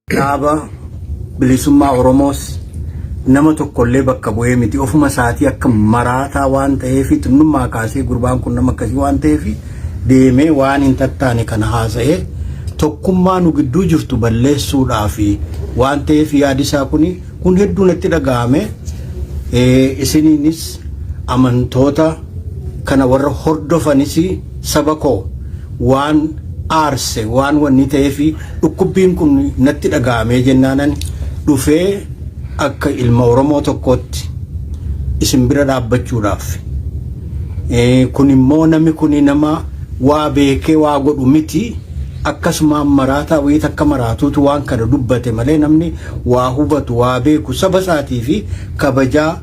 Dhaaba Bilisummaa Oromoos nama tokkollee bakka bu'ee miti. Ofuma isaatii akka maraataa waan ta'eef xinnummaa kaasee gurbaan kun nama akkasii waan ta'eef deemee waan hin tattaane kana haasa'ee tokkummaa nu gidduu jirtu balleessuudhaaf waan ta'eef yaadi isaa kun kun hedduu natti dhaga'ame. Isiniinis amantoota kana warra hordofanis saba koo waan aarse waan wanni ta'eef dhukkubbiin kun natti dhaga'amee jennaanan dhufee akka ilma Oromoo tokkootti isin bira dhaabbachuudhaaf. Kun immoo namni kun nama waa beekee waa godhu miti. Akkasumaan maraataa wayii takka maraatuutu waan kana dubbate malee namni waa hubatu waa beeku saba isaatii fi kabajaa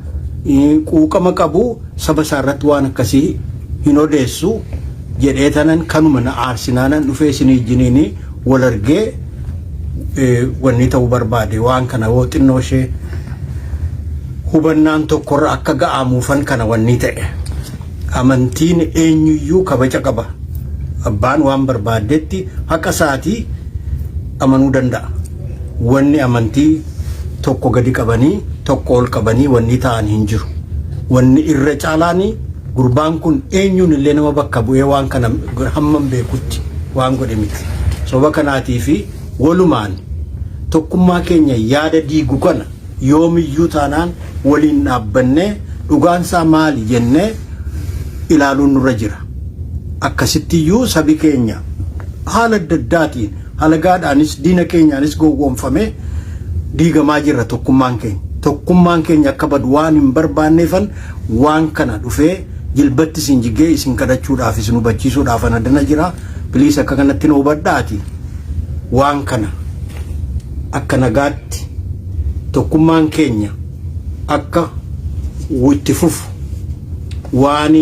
quuqama qabu saba isaa irratti waan akkasii hin odeessu jedhee tanan kanuma na aarsinaanan dhufee isin ijjiniin wal argee wanni ta'uu barbaade waan kana hoo xinnoo ishee hubannaan tokkorra akka ga'amuufan kana wanni ta'e. Amantiin eenyuyyuu kabaja qaba. Abbaan waan barbaaddetti haqa isaatii amanuu danda'a. Wanni amantii tokko gadi qabanii tokko ol qabanii wanni ta'an hin jiru. Wanni irra caalaanii gurbaan kun eenyuun illee nama bakka bu'ee waan kana hammam beekutti waan godhe miti. Sababa kanaatii fi walumaan tokkummaa keenya yaada diigu kana yoomiyyuu taanaan waliin dhaabbannee dhugaan isaa maali jennee ilaaluun nurra jira. Akkasittiyyuu sabi keenya haala adda addaatiin halagaadhaanis diina keenyaanis gowwoomfamee diigamaa jira tokkummaan keenya. Tokkummaan keenya akka badu waan hin barbaanneefan waan kana dhufee jilbatti isin jigee isin kadhachuudhaaf isin hubachiisuudhaaf ana dana jira. Please akka kanatti nu hubadhaati. Waan kana akka nagaatti tokkummaan keenya akka itti fufu waan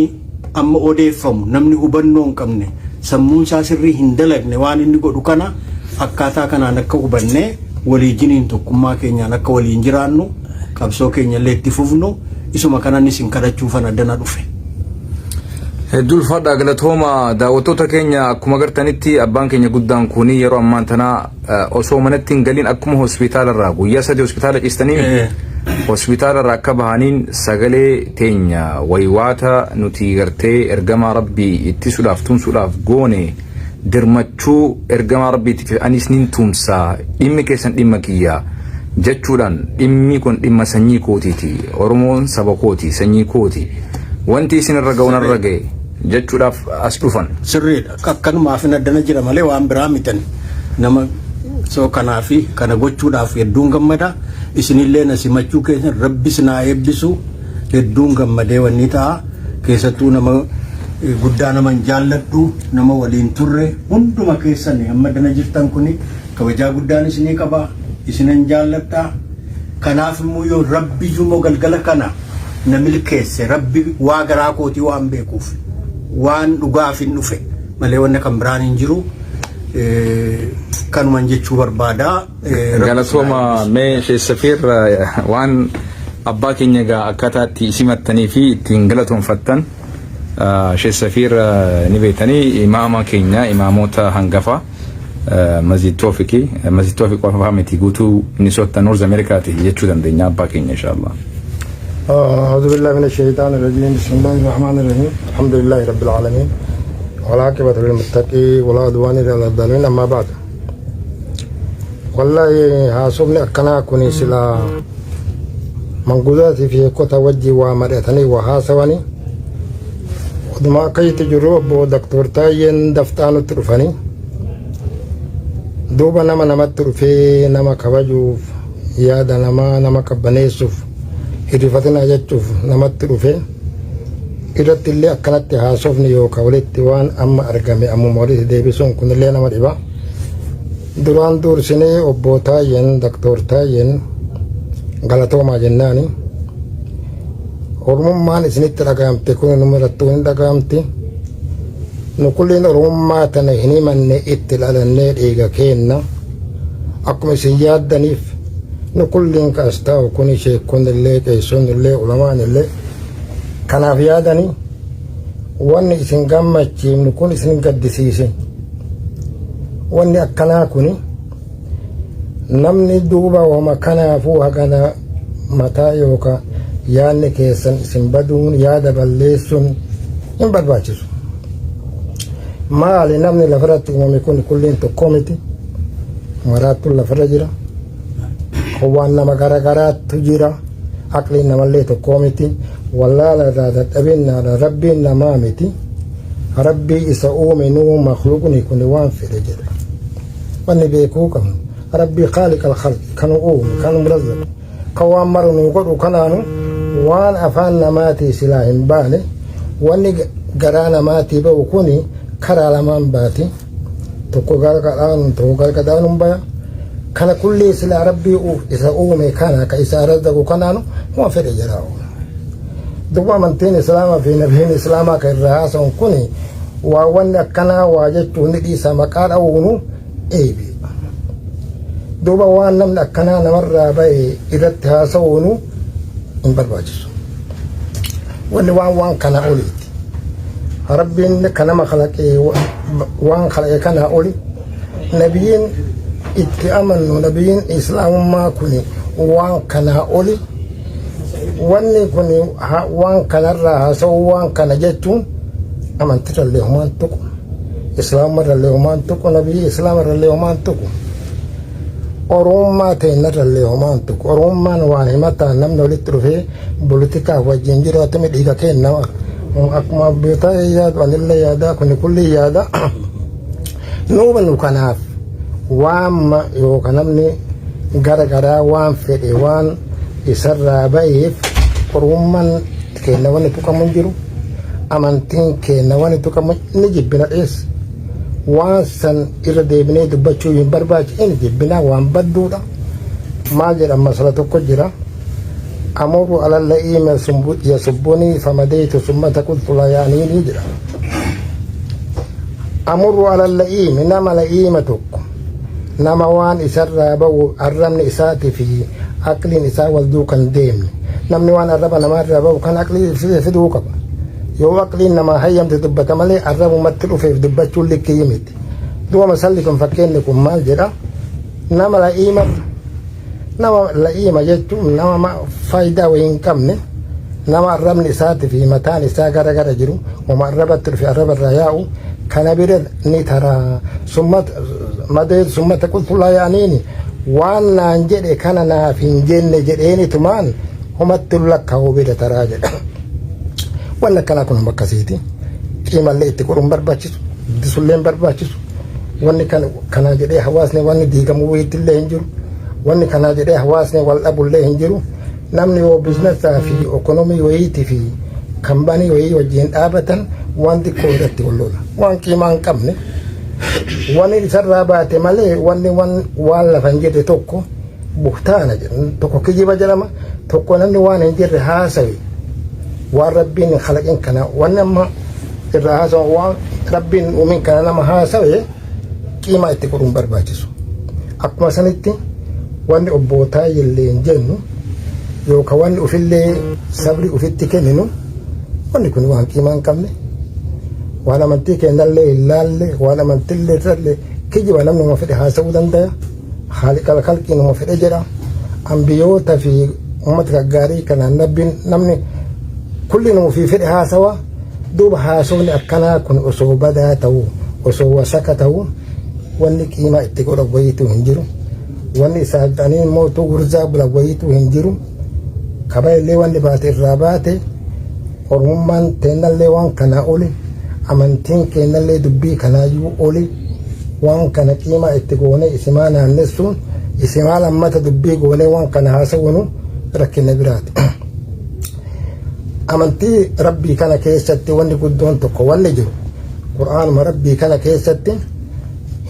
amma odeeffamu namni hubannoo hin qabne sammuun isaa sirrii hin dalagne waan inni godhu kana akkaataa kanaan akka hubannee waliijiniin tokkummaa keenyaan akka waliin jiraannu qabsoo keenya illee itti fufnu isuma kanan isin kadhachuufan addana dhufe. Hedduu ulfaadhaa galatooma daawwattoota keenya. Akkuma agartanitti abbaan keenya guddaan kun yeroo ammaan tanaa osoo manatti hin galin akkuma hospitaala irraa guyyaa 3 hospitaala ciistanii hospitaala irraa akka bahaniin sagalee teenya waywaata nuti gartee ergamaa rabbii ittisuudhaaf tumsuudhaaf goone dirmachuu ergamaa rabbiitiif anis nin tumsaa, dhimmi keessan dhimma kiyya jechuudhaan, dhimmi kun dhimma sanyii kootiiti, Oromoon saba kooti, sanyii kooti, wanti isin irra ga'u narra ga'e jechuudhaaf as dhufan. Sirriidha. Akkanumaaf hin addana jira malee waan biraa mitan. Nama soo kanaafi kana gochuudhaaf hedduun gammada. Isinillee na simachuu keessan rabbi isin haa eebbisu. Hedduun gammadee wanni ta'a. Keessattuu nama guddaa nama hin jaalladhu nama waliin turre hunduma keessan amma dana jirtan kuni kabajaa guddaan isinii qaba. Isinan jaalladha. Kanaaf immoo yoo rabbi iyyuu immoo galgala kana na milkeesse rabbi waa garaa kootii waan beekuuf waan dhugaaf hin dhufe malee wanna kan biraan hin jiru. Kanuman jechuu barbaada. Rabbi Galatooma. isin haa eebbisu. Mee Sheekh Safiir waan abbaa keenya egaa akkaataa itti simattanii fi ittiin galatoonfattan, Sheekh Safiir ni beektanii, imaama keenya, imaamota hangafa Masjid Toofikii, Masjid Toofik qofaa miti, guutuu Minnesota North Americaati jechuu dandeenya abbaa keenya inshallah. أعوذ بالله من الشيطان الرجيم. بسم الله الرحمن الرحيم. الحمد لله رب العالمين والعاقبة للمتقين ولا عدوان إلا على الظالمين. أما بعد، والله haasofni akkanaa kun sila manguddootii fi sheekota wajji waa mari'atanii waa haasawanii oduma akka itti jiru obbo Daktoor Taayyeen dafxaa nutti dhufanii duuba nama namatti dhufee nama kabajuuf yaada namaa nama qabbaneessuuf hirrifatinaa jechuuf namatti dhufe irratti illee akkanatti haasofni yookaan walitti waan amma argame ammuma walitti deebisuun kunillee nama dhiba. Duraan dursinee obbo Taayyeen, Daktoor Taayyeen, galatoomaa jennaani. Oromummaan isinitti dhaga'amte kun nu marattuu hin dhaga'amti. Nu kulliin Oromummaa tana hin himanne, itti dhalannee dhiiga keenna. Akkuma isin yaaddaniif nu kulliin kaas taa'u kun sheekonni illee, qeessonni illee, ulamaan illee kanaaf yaadanii wanni isin gammachiifnu kun isin gaddisiise. Wanni akkanaa kuni Namni duuba wama kanaafuu hagana mataa yookaan yaadni keessan isin baduun yaada balleessuun hin barbaachisu. Maali namni lafarratti uumame kun kulliin tokko miti. Maraattuun lafarra jira. Waan nama garagaraattu jira. Aqliin namallee tokko miti. Wallaala irraa dadhabinnaadha. Rabbiin namaa miti. Rabbii isa uume nuu makluuqni kun waan fedhe jedha. Wanni beekuu qabnu Rabbii khaaliqa al-khalqi kan uume kan razzaqu kan waan maru nuu godhu kanaanu waan afaan namaatii silaa hin baane wanni garaa namaatii ba'u kuni karaa lamaan baati. Tokko gara kadhaanuun tokko gara kadhaanuun baya. Kana kullee silaa Rabbii isa uume kana ka isa razzaqu kanaanu waan fedhe jedha. Duuba amantiin Islaamaa fi nabiin Islaamaa kan irraa haasa'uun kuni waa wanni akkanaa waa jechuun ni dhiisa maqaa dha'uunu eebi. Duuba waan namni akkanaa namarraa ba'e irratti haasa'uunu hin barbaachisu. Wanni waan waan kana oliiti. Rabbiin kan nama kalaqee waan kalaqe kanaa oli nabiyyiin itti amannu nabiyyiin islaamummaa kuni waan kanaa oli. Wanni kun waan kanarraa haasa'uu waan kana jechuun amantirrallee homaan tuqu. Islaamarrallee homaan tuqu. Nabiyyi islaamarrallee homaan tuqu. Oromummaa teennarrallee homaan tuqu. Oromummaan waan himataan namni walitti dhufee politikaaf wajjin jiraatu dhiiga kenna. Akkuma beekaa yaadu anillee yaadaa kuni kulli yaada. Nuubannu kanaaf waan yookaan namni gara garaa waan fedhe waan isarraa ba'eef oromummaan keenya wanni tuqamu hin jiru. Amantiin keenya wanni tuqamu ni jibbina dheessa. Waan san irra deebinee dubbachuu hin barbaachisu inni jibbina waan badduudha. Maal jedha masala tokko jira. Amuru alalla iima yasubbunii famadeytu summata qultu la yaaniinii jedha. Amuru alalla iimi nama la'iima tokko nama waan isarraa ba'u arrabni isaatii fi aqliin isaa wal duukan deemne namni waan arraba namaarraa ba'u kan aqlii fiduu qaba. Yoo aqliin namaa hayyamte dubbata malee arrabumatti dhufeef dubbachuun likkii miti. Duuba masalli kun fakkeenyi kun maal jedha? Nama la'iima nama la'iima jechuun nama faayidaa wayii hin qabne nama arrabni isaatii fi mataan isaa gara gara jiru wama arrabatti dhufe arraba irraa yaa'u kana bira ni taraa madee summata qulqullaa yaa'aniini waan naan jedhe kana naaf hin jenne jedheenitumaan homatti lakkaa'uu bira taraa jedha. Wanni akkanaa kun akkasiiti. Qiimallee itti godhuun barbaachisu, guddisuullee hin barbaachisu. Wanni kanaa jedhee hawaasni wanni diigamuu wayiitti hin jiru. Wanni kanaa jedhee hawaasni wal dhabullee hin jiru. Namni yoo biiznasaa fi ekonomii wayiitii fi kambanii wayii wajjin dhaabatan waan xiqqoo irratti wal lola. Waan qiimaa hin qabne. Wanni isarraa baate malee wanni waan lafa hin jirre tokko buhtaana jedhu tokko kijiba jedhama tokko namni waan hin jirre haasawe waan rabbiin hin kalaqin kana wanni amma irraa haasawu waan rabbiin hin uumin kana nama haasawe qiimaa itti godhuun barbaachisu. Akkuma sanitti wanni obbootaa illee hin jennu yookaan wanni ofillee sabri ofitti kenninu wanni kun waan qiimaa hin qabne waan amantii keenyallee hin laalle waan amantiillee irrallee kijiba namni uma fedhe haasa'uu danda'a. Haaliqal kalqiin uma fedhe jedha. Ambiyoota fi uummata gaggaarii kanaan nabbiin namni kulli nama ofii fedhe haasawa. Duuba haasofni akkanaa kun osoo badaa ta'u osoo wasaka ta'u wanni qiimaa itti godhan wayiitu hin jiru. Wanni isaaf jedhanii immoo utuu gurzaa bulan wayiitu hin jiru. Kaba illee wanni baate irraa baate oromummaan teennallee waan kanaa oli amantiin keennallee dubbii kanaayyuu oli waan kana qiimaa itti goonee isimaa naannessuun isimaa lammata dubbii goonee waan kana haasawuunu rakkina biraati. Amantii rabbii kana keessatti wanni guddoon tokko wanni jiru qur'aanuma rabbii kana keessatti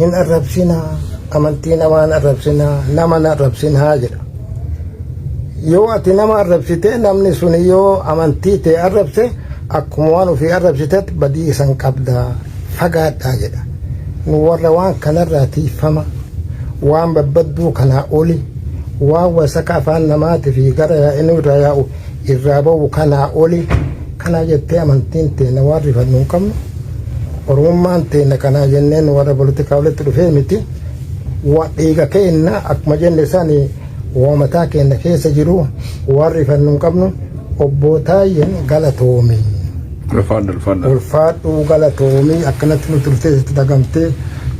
hin arrabsinaa amantii namaan arrabsinaa nama hin arrabsinaa jedha. Yoo ati nama arrabsite namni sun yoo amantii tee arrabse akkuma waan ofii arrabsitetti badii isan qabda fagaadhaa jedha. Nu warra waan kanarraa tiifama waan babbadduu kanaa oli waan wasaka afaan namaatii fi gara yaa'inuu irraa yaa'u irraa ba'u kanaa oli kanaa jettee amantiin teenya waan rifannu hin qabnu. Oromummaan teenya kanaa jenneen warra politikaa walitti dhufee miti. Wa dhiiga keenna akkuma jenne sani waa mataa keenna keessa jiru waan rifannu hin qabnu. Obboo Taayyeen galatoomi. Ulfaadhu, ulfaadhu. Ulfaadhu, galatoomi. Akkanatti nu turtee sitti dhagamtee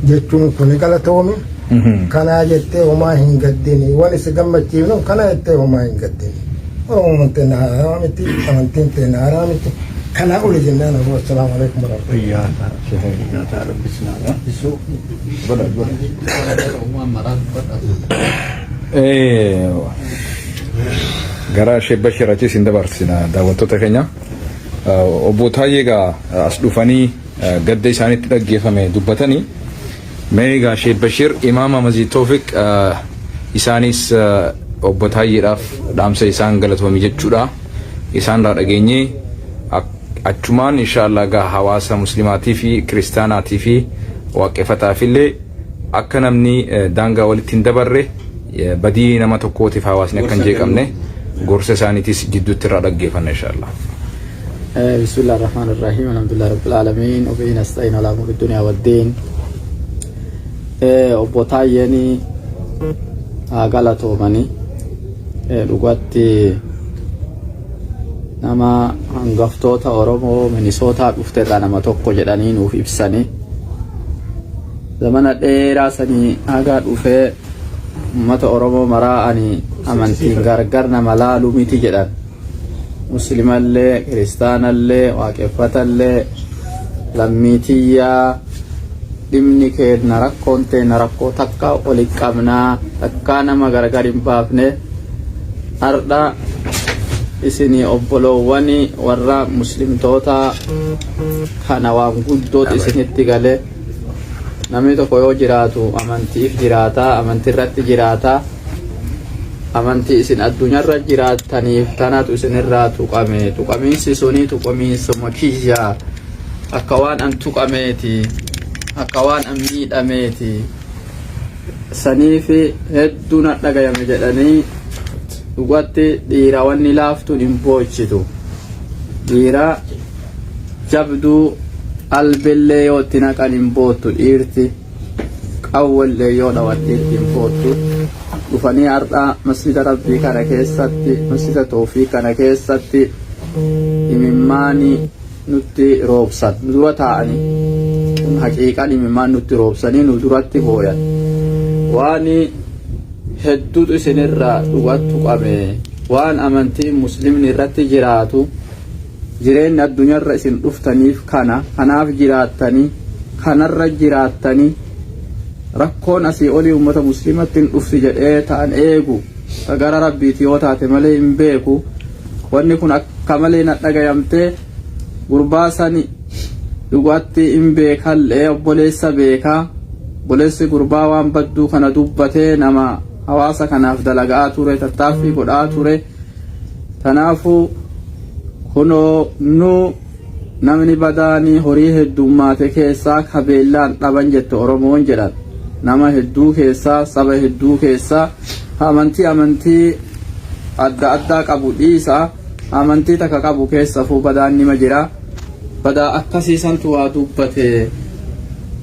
jechuun kun galatoomi. Kanaa jettee homaa hin gaddini. Waan isin gammachiifnu kana jettee homaa hin gaddini. Oromoon teenya haaraa miti, amantiin teenya haaraa miti. Kanaa oli jennaan ammoo assalaamu alaikum warahmatullahi. Fayyaa ta'a. Fayyaa ta'a. Rabbi isin haa gaaddisu. Godha, godha. Gara Sheek Bashir achi isin dabarsina daawwattoota keenya. Obbo Taayyee egaa as dhufanii gadda isaanitti dhaggeeffame dubbatanii mee egaa Sheek Bashir imaama Masjid Toofiq isaanis obbo Taayyeedhaaf dhaamsa isaan galatoomi jechuudha. Isaan irraa dhageenyee achumaan inshaallah egaa hawaasa muslimaatii fi kiristaanaatii fi waaqeffataaf illee akka namni daangaa walitti hin dabarre, badii nama tokkootiif hawaasni akka hin jeeqamne gorsa isaaniitis jidduutti irraa dhaggeeffanna inshaallah. بسم الله الرحمن الرحيم، الحمد لله رب العالمين، وبه نستعين على أمور الدنيا والدين. Obbo Taayyeen haa galatoomani. Dhugatti nama hangaftoota Oromoo Minisootaa dhufterraa nama tokko jedhanii nuuf ibsanii, zamana dheeraa sanii haga dhufee uummata Oromoo maraa ani amantiin gargar nama laalu miti jedhan. Muslimallee, kiristaanallee, waaqeffatallee lammiitiyyaa, dhimni keenna, rakkoon teenna rakkoo takka oli qabnaa, takkaa nama gargar hin baafne. Har'a isinii obboloowwan warra muslimtoota kana waan guddooti isinitti gale. Namni tokko yoo jiraatu amantiif jiraata, amantii irratti jiraata. Amantii isin addunyaarra jiraattaniif tanatu isinirraa tuqame. Tuqamiinsi suni tuqamiinsuma kiyya, akka waan an tuqameeti, akka waan an miidhameeti. Saniif hedduu na dhagayame jedhanii. Dhugatti dhiira wanni laaftuun hin boochitu. Dhiira jabduu albillee yoo itti naqan hin boottu, dhiirti qawwellee yoo dhawan dhiirti hin boottu. Dhufanii har'a masjida rabbii kana keessatti, masjida Toofiiq kana keessatti imimmaanii nutti roobsan. Nu dura taa'anii kun haqiiqaan imimmaan nutti roobsanii nu duratti booyan. Waan hedduutu isinirraa dhugattu qame. Waan amantiin muslimni irratti jiraatu, jireenya addunyaarra isin dhuftaniif kana, kanaaf jiraattanii, kanarra jiraattanii, rakkoon asii olii uummata muslimatti hin dhufti jedhee ta'an eegu ta gara rabbiiti yoo taate malee hin beeku. Wanni kun akka malee na dhagayamtee. Gurbaa sani dhugatti hin beekallee, obboleessa beekaa. Obboleessi gurbaa waan badduu kana dubbatee nama hawaasa kanaaf dalagaa ture, tattaaffii godhaa ture. Kanaafuu kunoo nu namni badaanii horii heddummaate keessaa kabeellaan dhaban jette Oromoon jedhan. Nama hedduu keessaa, saba hedduu keessaa, amantii adda addaa qabu dhiisa, amantii takka qabu keessafuu badaan nima jira. Badaa akkasiisantu waa dubbate.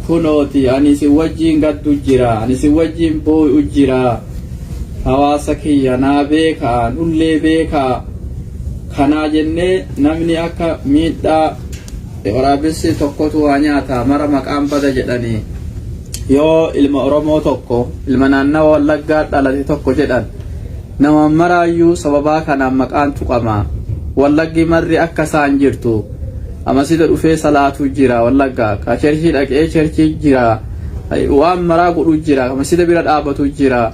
Kunooti ani isin wajjiin gaddu jira, ani isin wajjiin boo'u jira. Hawaasa kiyya naa beekaa, nullee beekaa. Kanaa jennee namni akka miidhaa waraabessi tokkotu waa nyaata mara maqaan bada jedhanii, yoo ilma Oromoo tokko, ilma naannawa Wallaggaa dhalate tokko jedhan, nama maraayyuu sababaa kanaan maqaan tuqama. Wallaggi marri akka isaan jirtu amasida dhufee salaatu jira, Wallagga ka cherchii dhaqee cherchii jira, waan maraa godhu jira, masjida bira dhaabatu jira.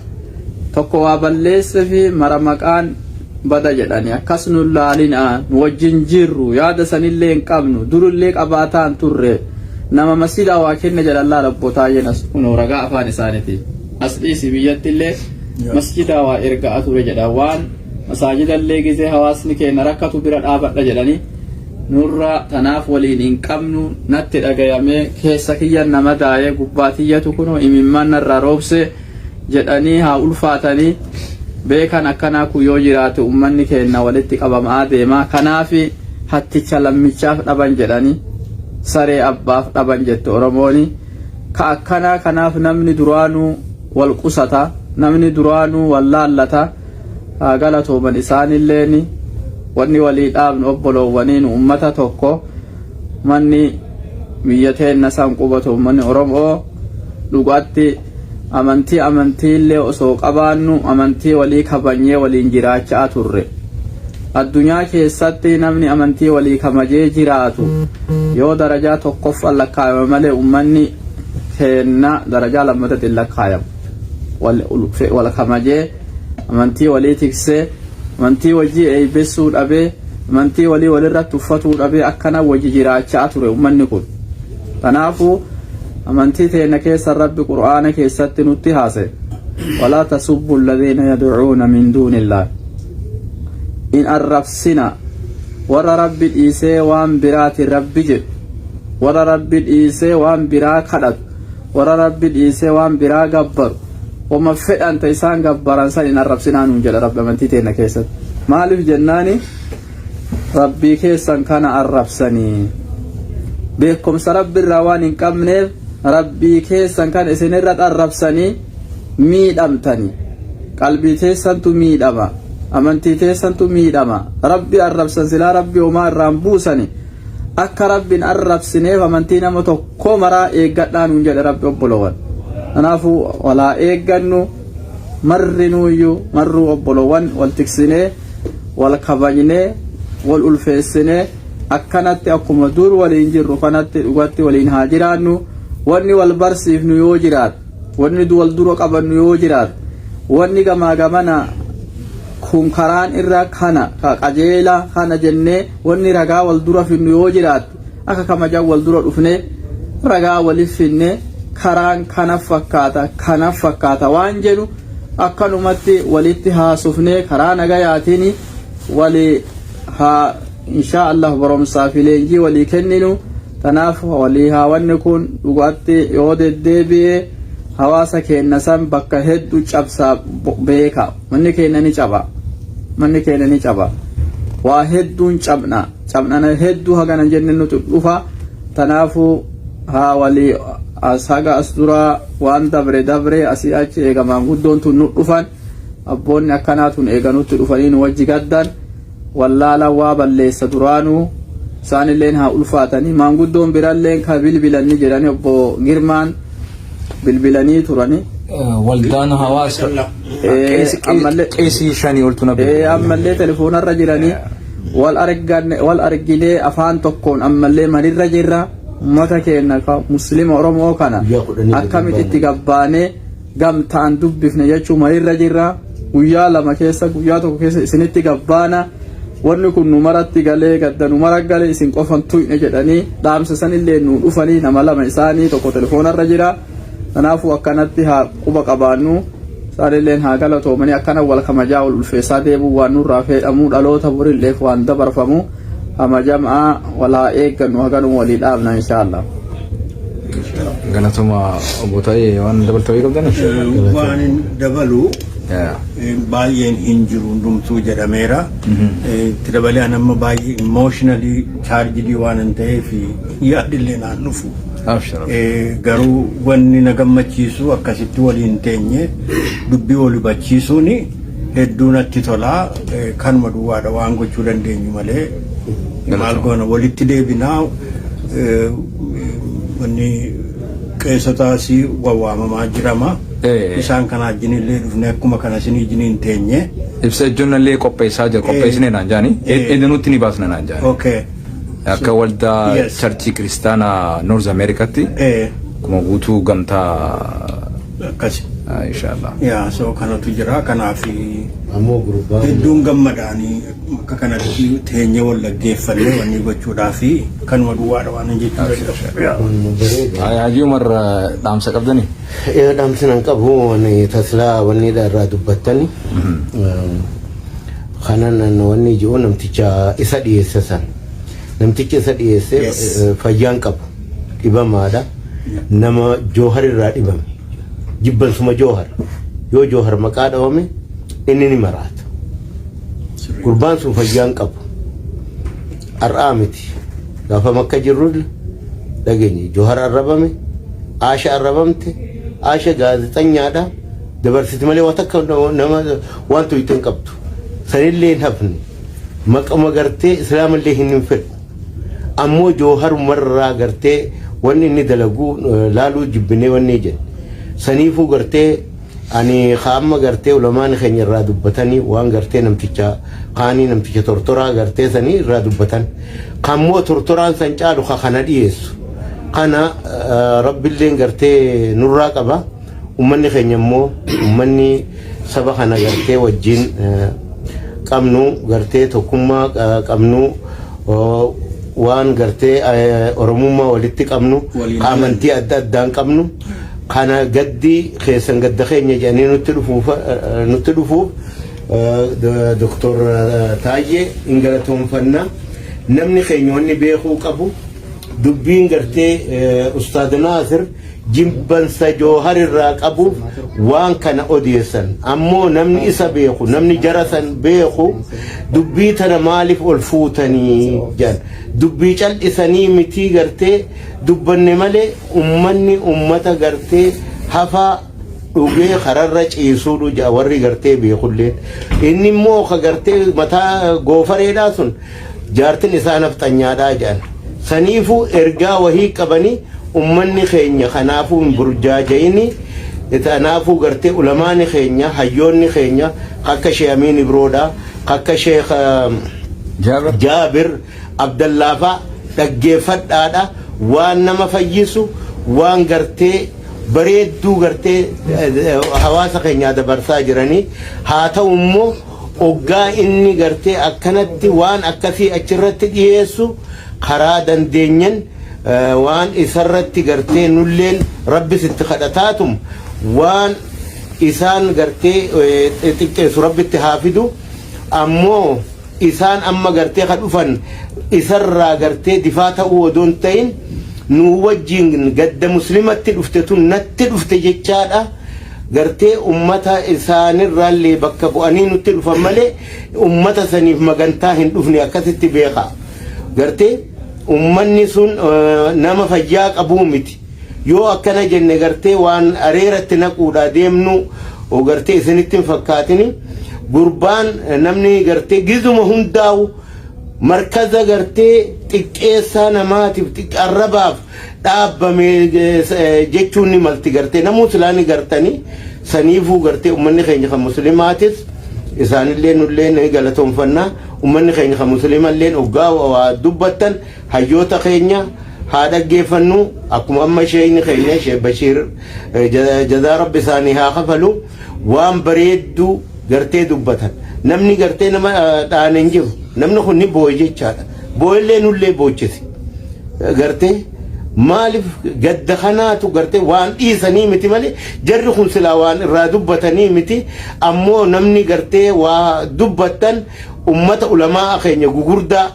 Tokko waa balleesse fi mara maqaan bada jedhani. Akkas nu laalina, nu wajjin jirru yaada sanillee hin qabnu, durillee qabaataan turre. Nama masjida waa kenne jedhan. Laala, obbo Taayyeen as kunoo ragaa afaan isaaniiti. As dhiisi, biyyattillee masjida waa ergaa ture jedha. Waan masaajidallee gizee hawaasni keenya rakkatu bira dhaabadha jedhanii nurra. Tanaaf waliin hin qabnu. Natti dhagayamee keessa kiyyan nama daa'ee gubbaatiyyatu kunoo imimmaan narraa roobse jedhanii. Haa ulfaatanii. Beekan akkanaa kun yoo jiraate ummanni keenya walitti qabamaa deema. Kanaaf hatticha lammichaaf dhaban jedhanii, saree abbaaf dhaban jette Oromooni ka akkanaa. Kanaaf namni duraanuu wal qusata, namni duraanuu wal laallata. Haa galatooman isaanilleen. Wanni walii dhaabnu obboloowwaniin ummata tokko, manni biyya teenna san qubatu ummanni Oromoo dhugatti amantii amantiillee osoo qabaannu amantii walii kabanyee waliin jiraachaa turre. Addunyaa keessatti namni amantii walii kabajee jiraatu yoo darajaa tokkoffaan lakkaayame malee, ummanni keenna darajaa lammatatti hin lakkaayamu. Wal kabajee, amantii walii tiksee, amantii wajjii eeybessuu dhabee, amantii walii walirratti uffatuu dhabee, akkana wajji jiraachaa ture ummanni kun. Kanaafuu amantii teenya keessa Rabbi Qur'aana keessatti nutti haase: "ولا تسبوا الذين يدعون من دون الله", in arrabsina warra Rabbi dhiisee waan biraati Rabbi jedhu, warra Rabbi dhiisee waan biraa kadhatu, warra Rabbi dhiisee waan biraa gabbaru. Wama fedhan ta isaan gabbaran san in arrabsinaa nuun jedha Rabbi amantii teenya keessatti. Maaliif jennaani, Rabbii keessan kana arrabsanii beekumsa Rabbi irraa waan hin qabneef, Rabbii keessan kana isinirra arrabsanii miidhamtanii, qalbii teessantu miidhama, amantii teessantu miidhama. Rabbi arrabsan silaa Rabbi homaa irraan buusani. Akka Rabbiin arrabsineef amantii nama tokko maraa eeggadhaa nuun jedhe Rabbi. Obboloowwan, kanaafuu walaa eeggannu. Marrinuuyyuu marruu obboloowwan, wal tiksinee, wal kabajnee, wal ulfeessinee, akkanatti akkuma dur waliin jirru kanatti dhugatti waliin haa jiraannu. Wanni wal barsiifnu yoo jiraat, wanni wal dura qabannu yoo jiraat, wanni gamaa gamana kun karaan irra kana ka qajeela kana jennee, wanni ragaa wal dura finnu yoo jiraat, akka kamajaan wal dura dhufne ragaa walif finne, karaan kana fakkaata, kana fakkaata waan jedhu akkanumatti walitti haasofnee karaa nagayaatiin wali haa insha Allah barumsaa fi leenjii walii kenninu. Tanaaf walii haa wanni kun dhugaatti yoo deddeebi'e hawaasa keenya san bakka hedduu cabsaa beeka. Manni keenya ni caba, manni keenya ni caba, waa hedduun cabna, cabnana hedduu hagana jenne nuti dhufa. Tanaafuu haa walii as haga as duraa waan dabre dabre asii achi eegamaan guddoon tun nu dhufan, abboonni akkanaa tun eeganutti dhufanii nu wajji gaddan. Wallaala waa balleessa duraanuu, isaanilleen haa ulfaatanii. Maanguddoon biralleen ka bilbilanni jedhani, obbo Girmaan bilbilanii turani. Waldaan hawaasa qeesii shanii oltu na Ammallee telefoonarra jiranii wal arganne, wal arginee, afaan tokkoon ammallee malirra jirra. Ummata keenya ka Muslima Oromoo kana akkamitti itti gabbaanee gamtaan dubbifne jechuu malirra jirra. Guyyaa 2 keessa, guyyaa 1 keessa isinitti gabbaana. Wanni kun nu maratti galee, gadda nu mara galee, isin qofan tuyne jedhanii dhaamsa sanillee nu dhufanii. Nama lama isaanii tokko telefoonarra jira. Kanaafuu akkanatti haa quba qabaannu. Isaanilleen haa galatoomanii. Akkana wal kamajaa, wal ulfeessaa deemuu waan nurraa fedhamu, dhaloota borilleef waan dabarfamu hamajamaa wal haa eeggannu. Haganuma walii dhaabna inshaallah. Galatuma obbo Ta'ee, waan dabaltawii qabdanii? Waan dabalu baay'een hin jiru, hundumtuu jedhameera. Itti dabalee an amma baay'ee emotionally charged waan hin ta'eef yaadillee naan dhufu. Abshir. Garuu wanni na gammachiisu akkasitti waliin teenye dubbii wal hubachiisuun hedduu natti tola. Kanuma duwwaadha waan gochuu dandeenyu malee maal goona? Walitti deebinaa. Wanni qeessotaas wawwaamamaa jirama. Isaan kana wajjinillee dhufne akkuma kana isinii wajjiniin teenye. Ibsa ejjonnallee qopheessaa jira. Qopheessinee naan jaani. Edanutti ni baasna naan jaani. Akka waldaa churchii kiristaanaa North Americaatti akkuma guutuu gamtaa Akkasi. Inshaallah. Yaa, so kanatu jira, kanaaf Ammoo gurbaan hedduun gammadaanii akka kanatti teenye wal dhaggeeffannee wanni gochuudhaa fi kanuma duwwaadha waan hin jechuu danda'u. Yaa. Bareeda. Haajii Umar, dhaamsa qabdanii? Ee, dhaamsi nan qabu wanni taslaa wanni irraa dubbattani. Kanan wanni jiru namticha isa dhiyeesse san. Namtichi isa dhiyeesse fayyaan qabu, dhibamaadha. Nama Joohar irraa dhibame. Jibbansuma Joohar. Yoo Joohar maqaa dhawame inni ni maraata. Gurbaan sun fayyaan qabu. Har'aa miti. Gaafa Makka jirru dhageenye. Joohar arrabame. Aasha arrabamte. Aasha gaazexanyaadha dabarsiti malee waan takka nama waan tuyte hin qabdu. Sanillee hin hafne. Maqama gartee islaamallee hin fedhu. Ammoo Jooharumarraa gartee wanni inni dalagu laaluu jibbinee wanni jedhe. Saniifuu gartee ani amma gartee ulamaan keenya irraa dubbatanii waan gartee namticha kaanii, namticha tortoraa gartee sanii irraa dubbatan. Kammoo tortoraan san caalu ka kana dhiyeessu. Kana rabbilleen gartee nurraa qaba. Ummanni keenya immoo, ummanni saba kana gartee wajjin qabnu, gartee tokkummaa qabnu, waan gartee oromummaa walitti qabnu, amantii adda addaan qabnu kana, gaddi keessan gadda keenya jedhanii nutti dhufuuf Doktor Taayyee hin galatoonfanna. Namni keenya wanni beekuu qabu, dubbiin gartee Ustaad Naasir jibbansa Joohar irraa qabuuf waan kana odeessan. Ammoo namni isa beeku, namni jara san beeku, dubbii tana maaliif ol fuutanii jedhan. Dubbii cal'isanii mitii, gartee dubbanne malee ummanni ummata gartee hafaa dhugee kararra ciisuudhu jedha warri gartee beekulleen. Inni immoo ka gartee mataa goofareedhaa sun jaartin isaa nafxanyaadhaa jedhan. Saniifuu ergaa wahii qabanii ummanni keenya kanaafuu hin burjaaja'ini. Kanaafuu gartee ulamaani keenya, hayyoonni keenya akka Shee Amiin Ibroodhaa, akka Sheekh Jaabir Abdallaafaa dhaggeeffadhaadha. Waan nama fayyisu, waan gartee bareedduu gartee hawaasa keenyaa dabarsaa jiranii. Haa ta'u immoo oggaa inni gartee akkanatti waan akkasii achirratti dhiyeessu, karaa dandeenyan waan isarratti gartee nulleen rabbis itti kadhataatum, waan isaan gartee xiqqeessu rabbitti haa fidu. Ammoo isaan amma gartee ka dhufan isarraa gartee difaa ta'uu odoo hin ta'in, nu wajjin gadda muslimatti dhufte tun natti dhufte jechaadha. Gartee ummata isaanirraallee bakka bu'anii nutti dhufan malee ummata saniif magantaa hin dhufne, akkasitti beeka. Gartee ummanni sun nama fayyaa qabuu miti. Yoo akkana jenne gartee waan areeratti naquudha deemnu gartee isinitti hin fakkaatini. Gurbaan namni gartee gizuma hundaa'u markaza gartee xiqqeessaa namaatiif arrabaaf dhaabbame jechuun ni malti. Gartee namuu silaa ni gartanii. Saniifuu gartee ummanni keenya kan muslimaatis isaanillee nullee ni galatoonfannaa. Ummanni keenya kan muslimallee oggaa waa dubbattan hayyoota keenya haa dhaggeeffannu. Akkuma amma sheeyni keenya Sheekh Bashiir, jazaa rabbi isaanii haa kafalu, waan bareedduu gartee dubbatan. Namni gartee nama dhaane hin jiru. Namni kun ni boo'e jechaadha. Boo'ellee nullee boochise. Gartee maaliif gadda kanaatu gartee waan dhiisanii miti malee jarri kun silaa waan irraa dubbatanii miti. Ammoo namni gartee waa dubbattan ummata ulamaa keenya gugurdaa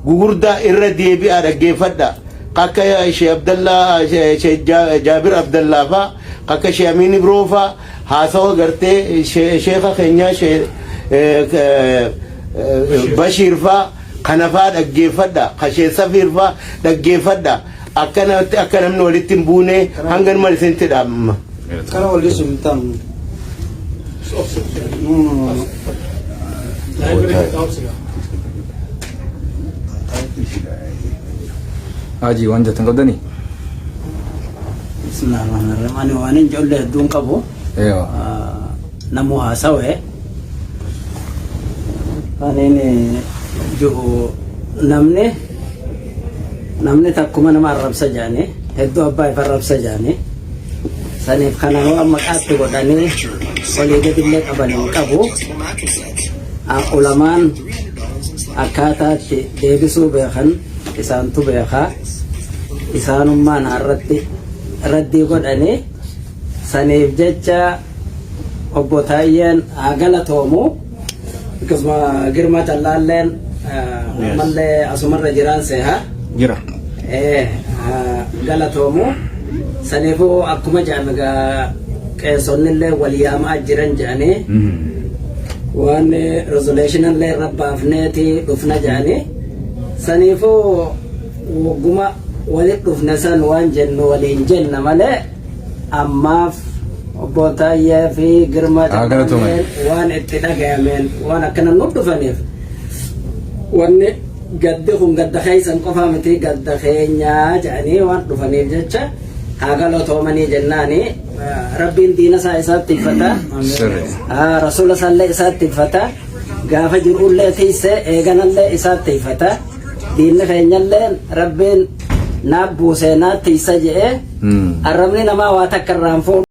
gugurdaa irra deebi'aa dhaggeeffadha. Akka Sheekh Abdallaa, Sheekh Jaabir Abdallaa faa, akka Sheekh Amiin Ibroo faa, haasawa gartee sheekha keenyaa Sheekh Bashiir faa kana faa dhaggeeffadha. Ka Sheekh Safiir faa dhaggeeffadha. Akkanatti akka namni walitti hin buune hanga numa isinitti dhaamma. Kana wal geessu hin taanu. No, no, no, no. Haji, waan jettan qabdanii? Bismillah ar-Rahman ar-Rahim. Ani waan hin ijoollee hedduun qabu. Eewa. Namuu haasawe. Aniin jiru namni takkuma nama arrabsa jedhanii, hedduu abbaa ifa arrabsa jedhanii, saniif kana waan maqaatti godhanii olii gadillee qaban hin qabu. Ulamaan akkaataatti deebisuu beekan isaantu beekaa. Isaanummaan har'atti raddii godhanii, saniif jecha obbo Taayyeen haa galatoomu. Akkasuma Girmaa Callaalleen ammallee asumarra jiraan seeha. Jira. Haa galatoomu. Saniifuu akkuma jedhame gaa qeessonnillee wal yaamaa jiran jedhanii, waan resolutionallee irra baafneeti dhufna jedhanii, saniifuu wagguma walit dhufne san waan jennu waliin jenna malee. Ammaaf obbo Taayyee fi Girmaa Haa galatooman. Cammaalleen waan itti dhagayameen waan akkana nu dhufaniif, wanni gaddi kun gadda keessan qofaa miti, gadda keenyaa jedhanii waan dhufaniif jecha haa galatoomanii jennaani. Rabbiin diina isaa isaatti uffata. Sirri. Rasuula isaallee isaatti uffata. Gaafa jirullee tiise eeganallee isaatti uffata. Diinni keenyallee Rabbiin naaf buusee naatti isa jedhee arrabni namaa waa takka irraan fuudhu.